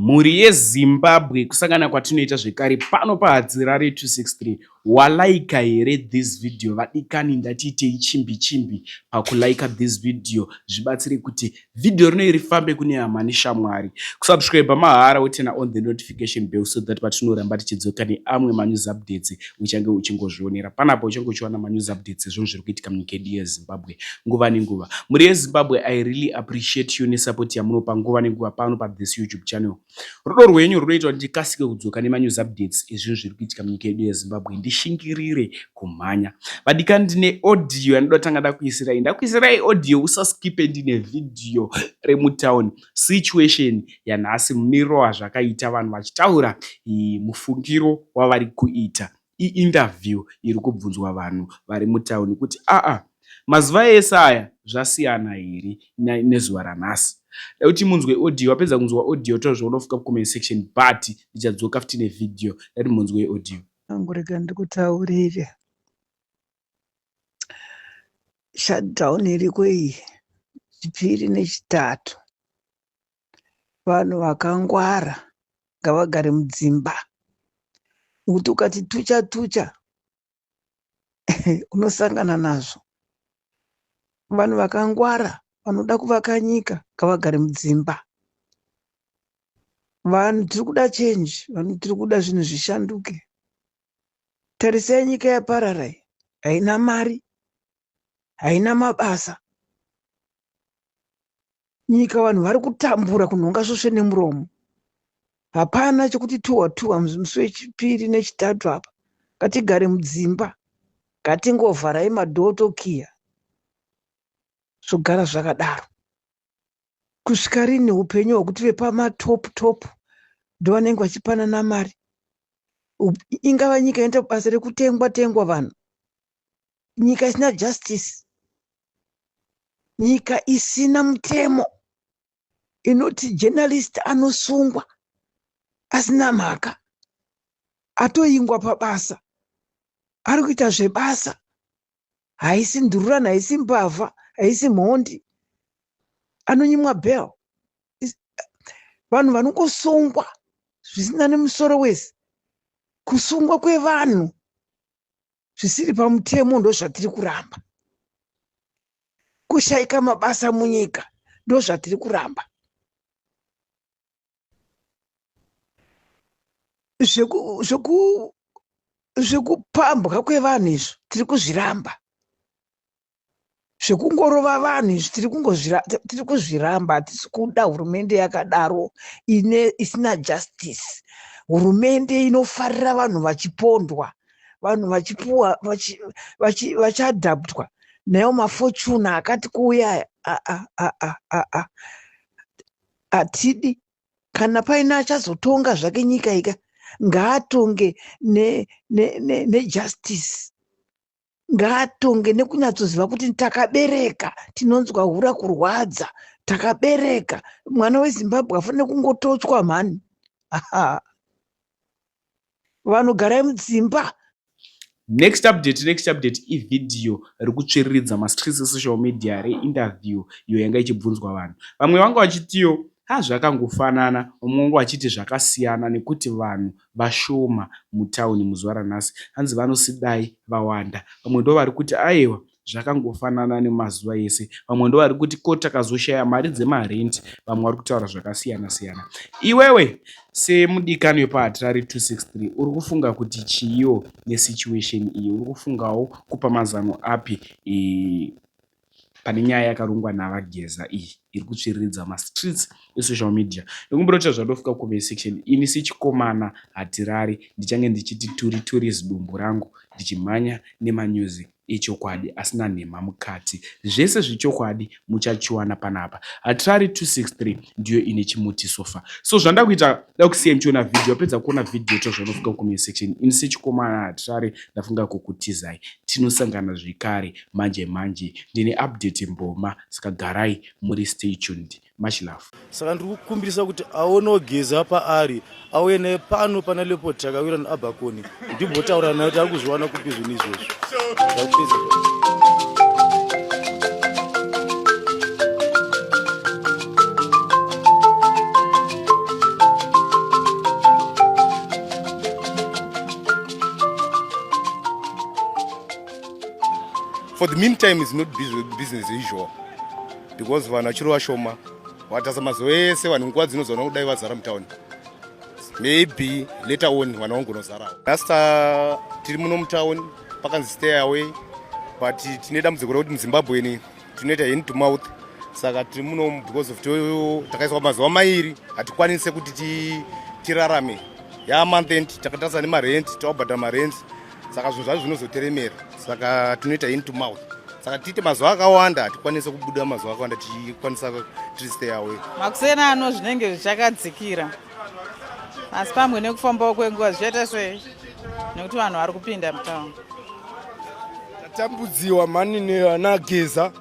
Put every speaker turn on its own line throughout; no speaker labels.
Mhuri yeZimbabwe kusangana kwatinoita zvekare pano paHadzirare 263. Walaika here this video vadikani ndatiitei chimbi chimbi pakulaika this video zvibatsire kuti video rino rifambe kune hama neshamwari. Kusubscribe mahara wotena on the notification bell so that patinoramba tichidzoka neamwe manews updates uchange uchingozvionera panapa uchange uchiwana manews updates ezvinhu zviri kuitika munyika yedu yeZimbabwe nguva nenguva. Mhuri yeZimbabwe I really appreciate you nesupport yamunopa nguva nenguva pano pathis YouTube channel. Rudo rwenyu runoita kuti ndikasike kudzoka nemanews updates ezvinhu zviri kuitika munyika yedu yeZimbabwe ndishingirire kumhanya. Vadikani ndine audio yandinoda kutanga ndakuisirai. Ndakuisirai audio usaskipe ndine video remutown situation yanhasi mumiriro wazvakaita vanhu vachitaura mufungiro wavari kuita. Iinterview iri kubvunzwa vanhu vari mutown kuti aa mazuva ese aya zvasiyana here nezuva ranhasi. Da kuti munzwe audio wapedza kunzwa audio taura zvaunofunga kucomment section but ndichadzoka futi nevideo dati munzwe audio.
Angu rega ndikutaurire. Shutdown iriko iyi chipiri nechitatu. Vanhu vakangwara ngavagare mudzimba nekuti ukati tucha tucha unosangana nazvo. Vanhu vakangwara vanoda kuvaka nyika ngavagare mudzimba. Vanhu tiri kuda change, vanhu tiri kuda zvinhu zvishanduke. Tarisai nyika yaparara iyi, haina mari, haina mabasa. Nyika vanhu vari kutambura kunhonga svosve nemuromo. Hapana chekuti tuwa tuwa musi wechipiri nechitatu apa. Ngatigare mudzimba. Ngatingovharai madhoo tokiya. Zvogara zvakadaro. Kusvika rini hupenyu hwekuti vepamatop top ndovanenge vachipanana mari. Ingava nyika inoita basa rekutengwa tengwa vanhu. Nyika isina justice. Nyika isina mutemo inoti journalist anosungwa asina mhaka atoingwa pabasa ari kuita zvebasa haisi ndururani haisi mbavha haisi mhondi anonyimwa bell vanhu vanongosungwa zvisina nemusoro wese kusungwa kwevanhu zvisiri pamutemo ndozvatiri kuramba kushaika mabasa munyika ndozvatiri kuramba zvekupambwa kwevanhu izvo tiri kuzviramba Zvekungorova vanhu izvi tiri kuzviramba hatisi kuda hurumende yakadaro ine isina justice. Hurumende inofarira vanhu vachipondwa, vanhu vachipuwa vachiadaptwa naiwo mafortune akati kuuya aya aa hatidi. Kana paine achazotonga zvake nyika ika ngaatonge nejustice ne, ne, ne Ngaatonge nekunyatsoziva kuti takabereka tinonzwa hura kurwadza takabereka mwana weZimbabwe afanire kungotochwa mhani vanhu garai mudzimba.
Next update, next update ivhidhiyo rikutsviriridza mastreets esocial media reinterview iyo yanga ichibvunzwa vanhu. Vamwe vanga vachitiyo ha zvakangofanana, vamwe vanga vachiti zvakasiyana nekuti vanhu vashoma mutown muzuva ranhasi hanzi vanosidai vawanda. Vamwe ndovari kuti ayewa zvakangofanana nemazuva ese. Vamwe ndovari kuti ko takazoshaya mari dzemarent. Vamwe vari kutaura zvakasiyana siyana. Iwewe semudikani wepaHatirari 263 uri kufunga kuti chiiwo nesituation iyi? Uri kufungawo kupa mazano api e, pane nyaya yakarongwa naVaGeza iyi iri kutsviriridza mastreets esocial media. Ndokumbira kuti zvandofika kucomment section ini sechikomana hatirari ndichange ndichiti turi turi zidumbu rangu ndichimhanya nemanews echokwadi asina nhema mukati. Zvese zvechokwadi muchachiwana panapa. Hatirari 263 ndiyo ine chimuti sofa. So zvandakuita ndakusiya muchiona video wapedza kuona video to zvaunofika kucomment section ini sechikomana hatirari ndafunga kukutizai. Tinosangana zvekare manje manje ndine update mboma saka garai muri stay tuned much love.
Saka ndiri kukumbirisa kuti aonewo Geza paari auye naye pano pana Leopold Takawira naAbakoni ndimbotaura naye kuti ari kuzviwana kupi zvinhu izvozvo. Ndakupedza.
For the meantime is not business usual because vanhu vachiri vashoma. Watasa mazuva ese vanhu nguva dzinozoona kudai vazara mutauni, maybe later on vanhu vangonozarawo. Nhasi tiri muno mutauni, pakanzi stay away, but tine dambudziko rekuti muZimbabweni tinoita hand to mouth, saka tiri muno because of takaiswa mazuva mairi, hatikwanise kuti tirarame. Yamonth end, takatarisa nemarent, taubhadhara marent, saka zvinhu zvacho zvinozoteremera, saka tinoita hand to mouth. Saka tiite mazuva akawanda, hatikwanisi kubuda mazuva akawanda tichikwanisa tiri stay away.
Makuseni ano zvinenge zvichakadzikira, asi pamwe nekufambawo kwenguva zvichaita sei, nekuti vanhu vari kupinda mutauni.
Tatambudziwa mani nevanageza.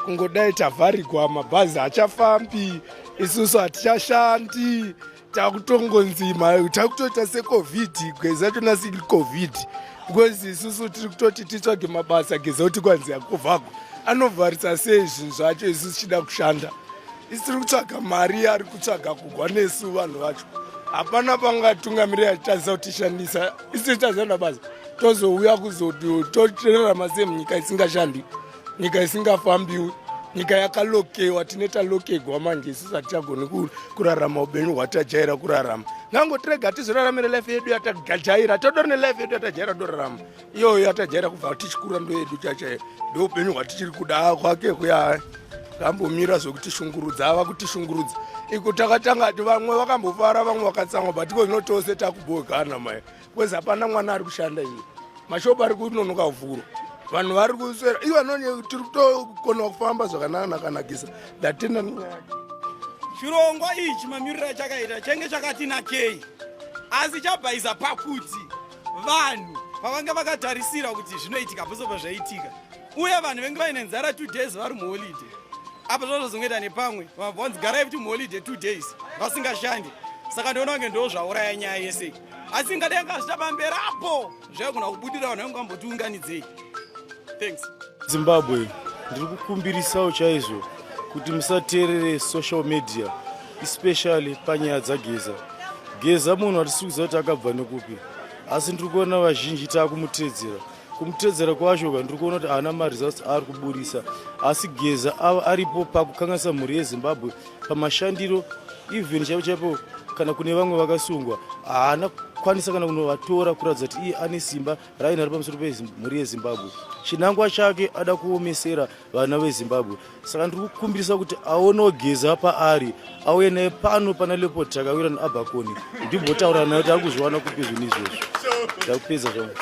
Kungodai tavharigwa, mabhazi achafambi, isusu hatichashandi, takutongonzima, takutoita seCovid. Geza chona siri Covid, because isusu tiri kutoti titsvage mabasa. Geza kuti kwanzi yakuvhagwa, anovharisa sei zvinhu zvacho isusu tichida kushanda? Isi tiri kutsvaga mari, ari kutsvaga kugwa nesu. Vanhu vacho hapana pangatungamirira achitarisa kutishandisa. Isi tichitazana basa, tozouya kuzoti totorarama sei munyika isingashandi, nyika isingafambiwi, nyika yakalokewa? Tine talokegwa manje isusu, hatichagoni kurarama upenyu hwatajaira kurarama. Ngangotirega tizoraramire life yedu yatagajaira. Todori nelife yedu yatajaira torarama iyoyo yatajaira kubva tichikura, ndo yedu chachaiyo, ndo upenyu hwatichiri kuda. Kwake kuya ngambomira zvokutishungurudza, ava kutishungurudza iko. Takatanga ti vamwe vakambofara, vamwe vakatsamwa, but iko zvino tose takubhogana mai, because hapana mwana ari kushanda izvi, mashopu ari kunonoka kuvhurwa, vanhu vari kuswera ivo anoni, tiri kutokona kufamba zvakanaka nakanakisa. Ndatenda nenyaya yake.
Chirongwa ichi mamiriro achakaita change chakati nakei, asi chabhaisa pakuti vanhu pavanga vakatarisira kuti zvinoitika posobva zvaitika, uye vanhu venge vaine nzara 2 days vari muholiday. Apa zvazvazongoita nepamwe vabva vanzi garai futi muholiday 2 days vasingashandi, saka ndoona kunge ndo zvauraya nyaya yese. Asi ingadai anga zviita pamberi apo, zvaigona kubudira, vanhu vange vambotiunganidzei. Thanks.
Zimbabwe, ndiri kukumbirisawo chaizvo kuti musateerere social media, especially panyaya dzageza. Geza munhu hatisi kuziva kuti akabva nekupi, asi ndiri kuona vazhinji taakumutedzera. Kumutedzera kwacho ka, ndiri kuona kuti haana maresults aari kuburisa, asi Geza ava aripo pakukanganisa mhuri yeZimbabwe pamashandiro. Even chaipo chaipo, kana kune vamwe vakasungwa, haana kukwanisa kana kunovatora, kuratidza kuti iye ane simba rainaro pamusoro pemhuri yeZimbabwe. Chinangwa chake ada kuomesera vana veZimbabwe, saka ndiri kukumbirisa kuti aonewo Geza paari, auye naye pano pana Leopold Takawira naAbakoni, ndimbotaura naye kuti ari kuzviwana kupi zvinhu izvozvo. Ndakupedza zvangu.